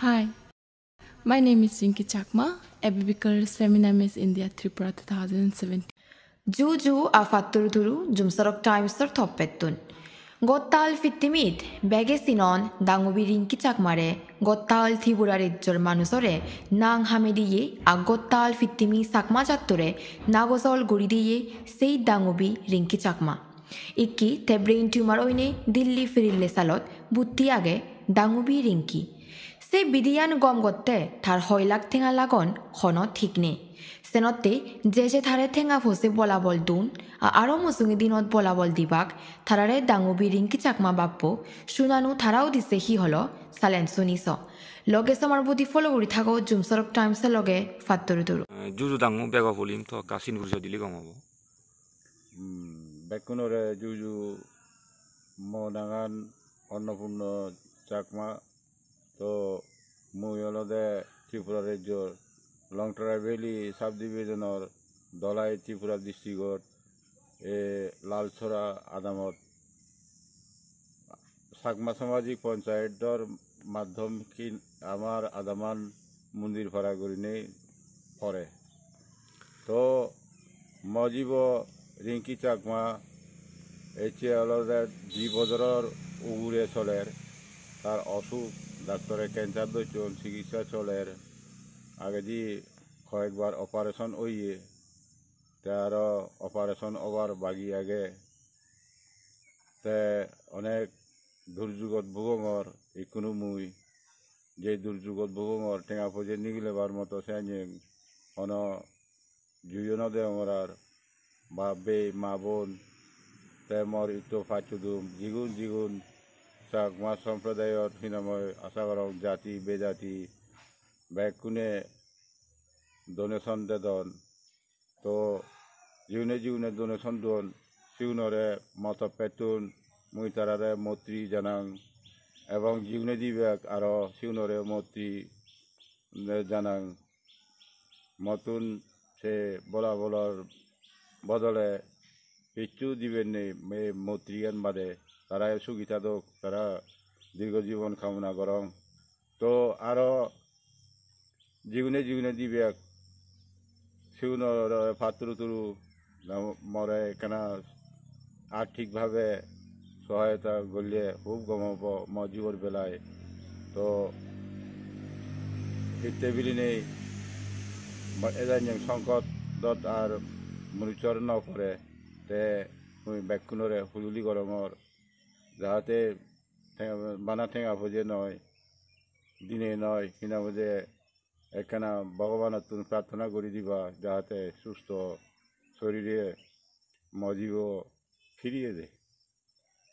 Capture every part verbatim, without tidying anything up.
Hi, my name is Rinki Chakma, A B B Girls Femina Miss India Tripura two thousand seventeen. Ju ju a patturu turu Jumsorok Times-or toppettun. Gottal pittimit bege sinon Dangubi Rinki Chakmare, gottal Tripura rejjor manusore nang hame diye, a gottal pittimi Chakma jattore nagojol guri diye sei Dangubi Rinki Chakma. Ikki te brain tumor oine Dilli pirille salot butti age Dangubi Rinki. Se bidiyan gom gotte tar hoi lakh tenga lagon hono thik nei. Senotte je je tare tenga pose bolabol dun, a aro mujungi dinot bolabol dibak, tarare Dangubi Rinki Chakma bappo sunanu tara udisse hi holo salen suni so. Loge somar budi follow guri thago Jumsorok Times-o loge. Patturu turu. Eh, juju dangu bego pulim to ekka sin puriso dili gom obo. Hmm, bekkunore juju, mo nangan Annapurna Chakma. To mui olode Tripura rejjor Longtrai Valley subdivision-or Dhalai Tripura district-ot, e, Lalsora adamot Chakma Samajik Panchayat-or maddhom kin amar adaman Mondir Para gurinei pore. To mo jibo Rinki Chakma ecche olode di bojoror ugure soler. Tar osuk, daktore cancer docchon, chikitsa soler. Agedi koyekbar operation oye, te aro operation obar bagi age. Te onek durjugot bugongor ikkunu mui. Je durjugot bugongor, tenga poje nigilebar moto seyani hono juyo no degongor ar. Bap bei, ma bon, te mor itto pachchudum, jigun jigun Chakma somprodayot hinamoi asa gorong, jati bejati bekkune donation dedon. To jigune jigune donation don, sigunore mo toppettun mui tarare mottri janang, ebong jigune dibak aro sigunore mottri janang. Mottun se bolabolor bodole hissu dibar nei, me mottriyan bade. Tara sugi thadok, tara dirgo jibon kamona gorong. To aro jigune jigune dibak, sigunore patturu turu, na more ekkana arthik bhabe sohayota golle hub gom obo mo jibor belai. To hitte bilinei mo ejanjeng songkotot ar munisor no pore, te mui bekkunore hujuli gorongor, jahate te-, bana tenga poje noi, dine noi, hinamoi ekkana Bhogobanottun prarthona guri diba, jahate susto sorire mo jibo firiye de.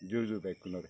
Juju bekkunore.